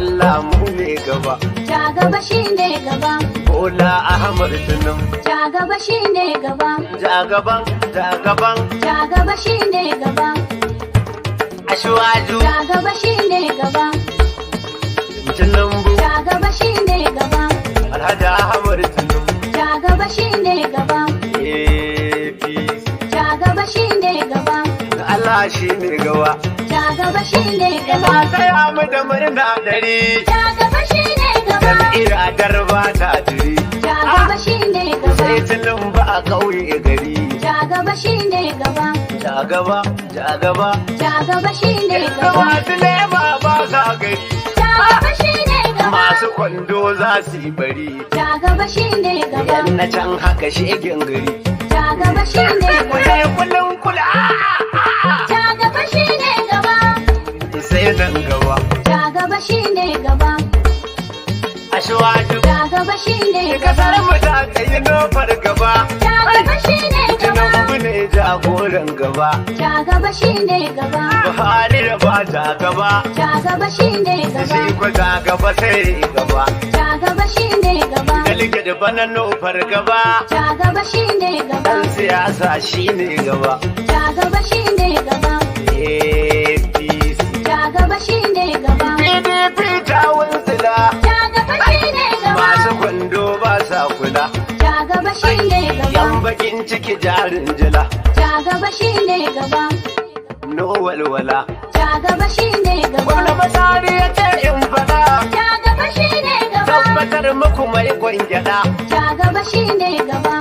Allah mu ne gaba. Ja gaba shine gaba. Bola Ahmad Tinubu. Ja gaba shine gaba. Jagaban, jagaban. Ja gaba shine gaba. Asiwaju. Ja gaba shine gaba. Tinubu. Ja gaba shine gaba. Alhaji Ahmad Tinubu. Ja gaba shine gaba. APC. Ja gaba shine gaba. Allah shi ne gaba. Ja gaba shine gaba. Ina taya mu da murna dari. Ja gaba shine gaba. Jam'iyyar darba ta jiri. Ja gaba shine gaba. Sai Tinubu a ƙauye gari. Ja gaba shine gaba. Ja gaba, ja gaba. Ja gaba shine gaba. Masu lema ba sa gari. Ja gaba shine gaba. Masu kwando za su yi bari. Ja gaba shine gaba. Yan na can haka shegen gari. Ja gaba shine gaba. Kule kulun kula. Ja gaba shine gaba. Sai nan gaba. Ja gaba shine gaba. Asiwaju. Ja gaba shine Kasar gaba. mu ta tsayi nofar gaba. Ja gaba shine gaba. Tinubu ne jagoran gaba. Ja gaba shine gaba. Buhari da ba ta gaba. Ja gaba shine gaba. Shi ko ta gaba sai gaba. Ja gaba shine gaba. Delegate bana nofar gaba. Ja gaba shine gaba. Dan siyasa shine gaba. Ja gaba shine gaba. APC. Ja gaba shine gaba. PDP ta wuntsila. Ja gaba shine gaba. Masu kwando ba sa kula. Ja gaba shine gaba. Yan bakin ciki jarin jila. Ja gaba shine gaba. No walwala. Ja gaba shine gaba. Gwamna Masari ya ce in faɗa. Ja gaba shine gaba. Tabbatar muku mai gwangyada. Ja gaba shine gaba.